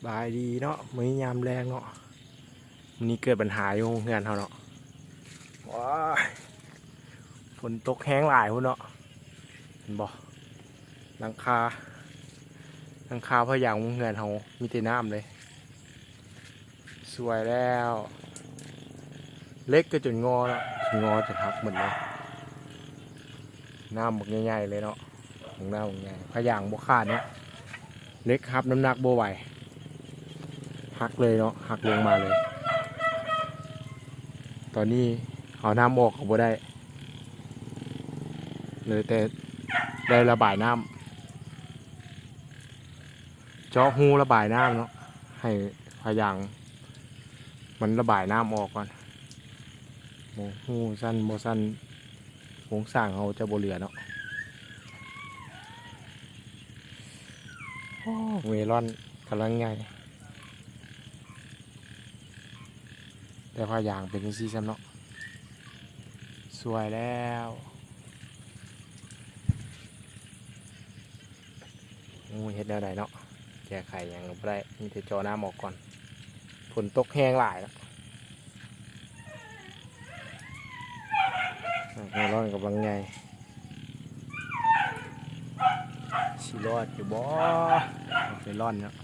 ສະບາຍດີເນາະ ມື້ນີ້ຍາມແລງເນາະ ມື້ນີ້ເກີດບັນຫາຢູ່ໂຮງເຮືອນເຮົາເນາະ ວ້າຍ ຝົນຕົກແຮງຫຼາຍພຸ້ນເນາະ ເຫັນບໍ່ ຫຼັງຄາ ຫຼັງຄາຜ້າຢາງໂຮງເຮືອນເຮົາມີແຕ່ນ້ຳເລີຍ ສວຍແລ້ວ ເຫຼັກກໍຈົນງໍເນາະ ງໍຈົນຫັກໝົດເລີຍ ນ້ຳບັກໃຫຍ່ໆເລີຍເນາະ ນ້ຳບັກໃຫຍ່ ຜ້າຢາງບໍ່ຂາດເນາະ ເຫຼັກຮັບນ້ຳໜັກບໍ່ໄຫວ ຫັກເລີຍເນາະ ຫັກລົງມາເລີຍ ຕອນນີ້ເອົານ້ຳອອກກໍບໍ່ໄດ້ ເລີຍແຕ່ໄດ້ລະບາຍນ້ຳ ເຈາະຮູລະບາຍນ້ຳເນາະ ໃຫ້ຜ້າຢາງມັນລະບາຍນ້ຳອອກກ່ອນ ໂອ້ ຮູສັ້ນບໍ່ສັ້ນ ໂຄງສ້າງເຮົາຈະບໍ່ເຫຼືອເນາະ ໂອ້ ເມລອນກຳລັງໃຫຍ່ ແຕ່ຜ້າຢາງເປັນຈັ່ງຊີ້ຊ້ຳເນາະ ສວຍແລ້ວ ໂອ້ ເຮັດແນວໃດເນາະ ແກ້ໄຂຫຍັງບໍ່ໄດ້ ມີແຕ່ເຈາະນ້ຳອອກກ່ອນ ຝົນຕົກແຮງຫຼາຍເນາະ ເມລອນກຳລັງໃຫຍ່ ຊິລອດຢູ່ບໍ່ ເມລອນເນາະ